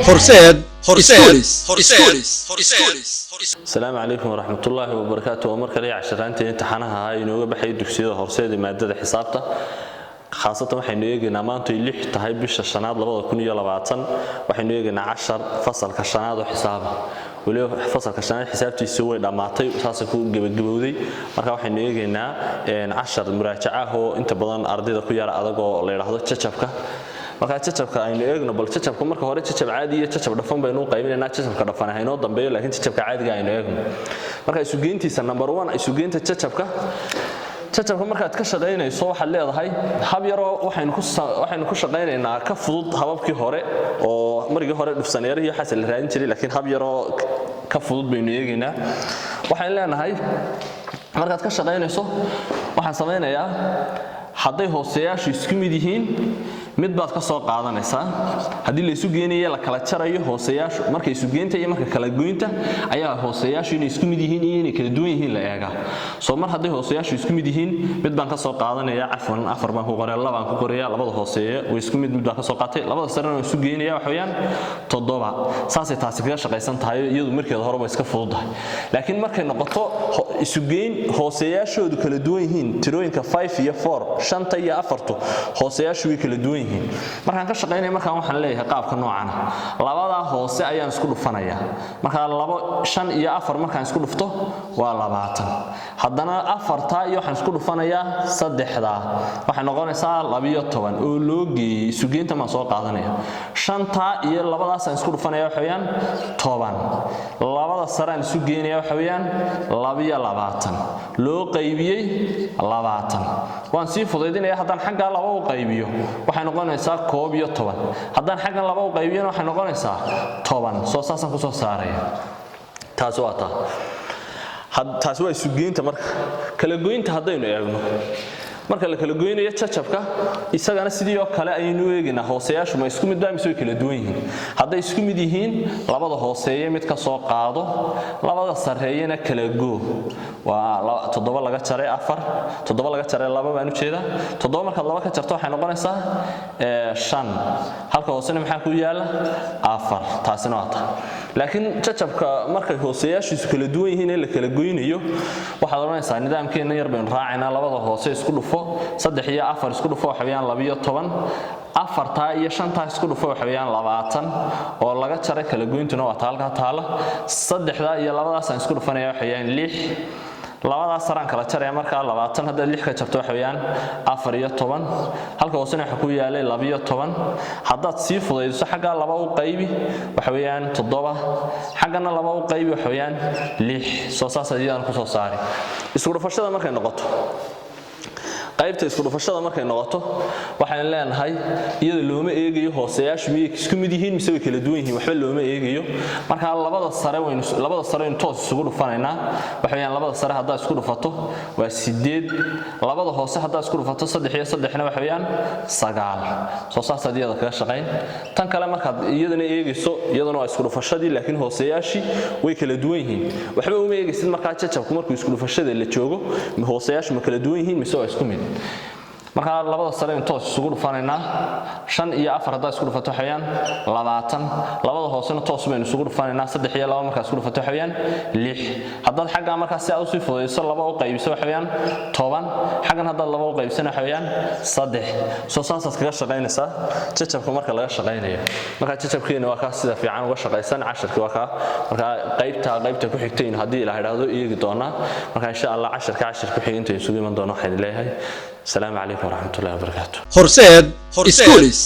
Horseed Schools. Asalaamu calaykum waraxmatullaahi wabarakaatu. Waa mar kale casharaantii imtixaanaha ahaa inooga baxayay dugsiyada Horseed ee maadada xisaabta. Khaasatan waxaynu eegaynaa maantu ay 6 tahay bisha shanaad 2020, waxaynu eegaynaa cashar fasalka shanaad oo xisaaba. Weliba fasalka shanaad xisaabtiisii way dhammaatay, saasay ku gebagabowday. Marka waxaynu eegaynaa cashar muraajaca ah oo inta badan ardayda ku yara adag oo la yidhaahdo jajabka. Markaa jajabka aynu eegno bal. Jajabka marka hore jajab caadi iyo jajab dhafan baynu u qaybinaynaa. Jajabka dhafan haynoo dambeeyo, laakiin jajabka caadiga aynu eegno. Marka isugeyntiisa, number one, isugeynta jajabka. Jajabka markaad ka shaqaynayso waxaad leedahay hab yaroo waxaynu ku shaqaynaynaa ka fudud hababkii hore, oo margii hore dhufsaneerihii waxaas la raadin jiray, laakiin hab yaroo ka fudud baynu eegaynaa. Waxaynu leenahay, markaad ka shaqaynayso, waxaan samaynayaa, hadday hooseyaashu isku mid yihiin mid baad ka soo qaadanaysaa. Haddii la isu geenayo, la kala jarayo hooseyaashu, marka isugeynta iyo marka kala goynta ayaa hooseyaashu inay isku mid yihiin iyo inay kala duwan yihiin la eegaa. Soo mar hadday hooseyaashu isku mid yihiin, mid baan ka soo qaadanaya. Cafwan, afar baan ku qoraya, labaan ku qoraya. Labada hooseeya way isku mid, mid baan ka soo qaatay. Labada sarena waan isu geynaya, waxa weeyaan 7. Saasay taasi kaga shaqaysan tahay. Iyadu markeeda hore way iska fududahay, laakiin markay noqoto isugeyn hooseyaashoodu kala duwan yihiin, tirooyinka 5 iyo 4, shanta iyo afartu, hooseyaashu way kala duwan yihiin. Markaan ka shaqaynaya markaan waxaan leeyahay qaabka noocana: labadaa hoose ayaan isku dhufanaya. Markaa labo, shan iyo afar markaan isku dhufto waa 20. Haddana afartaa iyo waxaan isku dhufanayaa saddexdaa, waxay noqonaysaa 12 oo loo geeyey. Isugeynta maan soo qaadanaya. Shantaa iyo labadaasaan isku dhufanaya, waxa weeyaan 10. Labada saraan isu geynaya, waxa weeyaan 22 loo qaybiyey 20. Waan sii fudaydinaya. Haddaan xaggaa laba u qaybiyo waxay noqonaysaa 11. Haddaan xaggan laba u qaybiyona waxay noqonaysaa 10. Soo saasaan kusoo saaraya. Taasi waa taa, taasi waa isugeynta. Marka kala goynta haddaynu eegno, marka la kala goynayo jajabka, isagana sidii oo kale ayaynu eegaynaa. Hooseyaashu ma isku mid baa mise way kala duwan yihiin? Hadday isku mid yihiin, labada hooseeye mid ka soo qaado, labada sarreeyena kala goo. Waa 7 laga jaray afar, 7 laga jaray laba baan ujeedaa. 7 markaad laba ka jarto waxay noqonaysaa 5. Halka hoosena maxaa ku yaala? Afar. Taasina waa ta. Laakiin jajabka markay hooseyaashiisu kala duwan yihiin ee la kala goynayo, waxaad odhanaysaa nidaamkeenna yar baynu raacaynaa. Labada hoose isku dhufo. Saddex iyo afar isku dhufo waxa weeyaan 12. Afartaa iyo shantaa isku dhufo waxa weeyaan 20 oo laga jaray. Kala goyntuna waa ta halkaa taala. Saddexdaa iyo labadaasaan isku dhufanaya, waxa weeyaan 6. Labadaas saraan kala jaraya. Markaa 20 haddaad 6 ka jarto waxa weeyaan 14. Halka hoosena waxa ku yaalay 12. Haddaad sii fudaydiso, xaggaa laba u qaybi, waxa weeyaan 7. Xaggana laba u qaybi, waxa weeyaan 6. Soo saas iyadana kusoo saari. Isku dhufashada markay noqoto, qaybta isku dhufashada markay noqoto, waxaan leenahay iyada looma eegayo hooseyaashu miyay isku mid yihiin mise way kala duwan yihiin. Waxba looma eegayo. Marka labada sare waynu toos isugu dhufanaynaa. Waxa weeyaan labada sare haddaad isku dhufato waa 8. Labada hoose haddaad isku dhufato, saddex iyo saddexna waxa weeyaan 9. Soo saasaad iyada kaga shaqayn. Tan kale markaad iyadana eegayso, iyaduna waa isku dhufashadii, laakiin hooseyaashii way kala duwan yihiin. Waxba uma eegaysid. Markaa jajabku markuu isku dhufashada la joogo, hooseyaashu ma kala duwan yihiin mise waa isku mid? Markaa labada sare in toos isugu dhufanaynaa. Shan iyo afar haddaad isku dhufato waxa weeyaan 20. Labada hoosena toos baynu isugu dhufanaynaa. Saddex iyo laba markaa isku dhufato waxa weeyaan 6. Haddaad xaggaa markaa si aad usii fududayso laba u qaybiso waxa weeyaan 10. Xaggan haddaad laba u qaybisana waxa weeyaan 3. Soo saasaad kaga shaqaynaysaa jajabka marka laga shaqaynayo. Markaa jajabkeena waa kaa sida fiican uga shaqaysan. Casharkii waa kaa. Markaa qaybta ku xigtaynu haddii Ilaah idhaahdo eegi doonaa. Marka insha Allah casharka cashar ku xigay intaynu isugu iman doono, waxaan leeyahay asalaamu calaykum waraxmatullahi wabarakaatu. Horseed Schools.